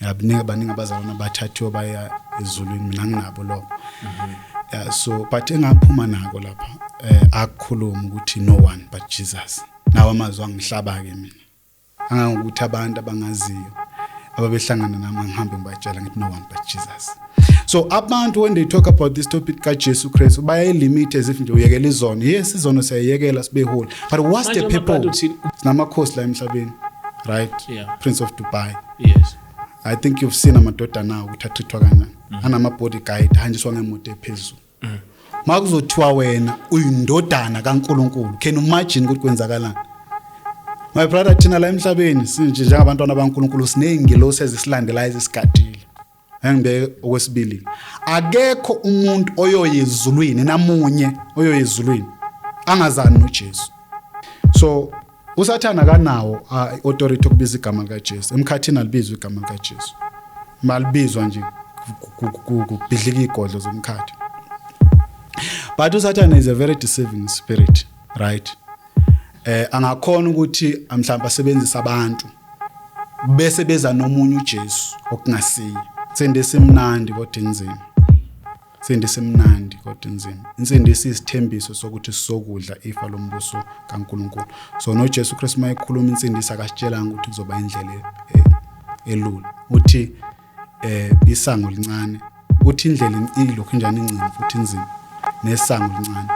Yabaningi, baningi abazalwane abathathiwe baya ezulwini, mina nginabo lokho. Yeah, so but engaphuma nako lapha, akukhuluma ukuthi no one but Jesus. Nawo amazwi angihlaba ke mina, angangokuthi abantu abangaziyo ababehlangana nami, ngihambe ngibatshela ngithi, "No one but Jesus." So abantu, when they talk about this topic kaJesu Christ, bayayilimit as if nje uyekela izono. Yes, izono siyayekela, sibe holy, but what's the Manje purpose? Sinamakhosi la emhlabeni, right? Yeah. Prince of Dubai. Yes. I think you've seen amadodana awo ukuthi athithwa kanjani, anama-bodyguard, hanjiswa ngemoto ephezulu. Ma kuzothiwa wena uyindodana kaNkulunkulu, can you imagine ukuthi kwenzakalani, my brother? Thina la emhlabeni sinje njengabantwana baNkulunkulu, siney'ngilosi ezisilandelayo, ezisigadile. Engibeke okwesibili, akekho umuntu oyoya ezulwini namunye oyoya ezulwini angazani noJesu. So uSathana akanawo authority okubiza igama likaJesu emkhathini. Alibizwa igama likaJesu, malibizwa nje kubhidlika igodlo zomkhathi. But uSathana is a very deceiving spirit, right? Angakhona ukuthi mhlawumbe asebenzise abantu bese beza nomunye uJesu okungasiye. Insindiso imnandi kodwa inzima, insindiso imnandi kodwa inzima. Insindiso isithembiso sokuthi sizokudla ifa lombuso kaNkulunkulu. So noJesu Kristu mayekhuluma insindiso, akasitshelanga ukuthi kuzoba indlela elula. Uthi isango lincane, uthi indlela ilokhu njani, incane futhi inzima, nesango lincane.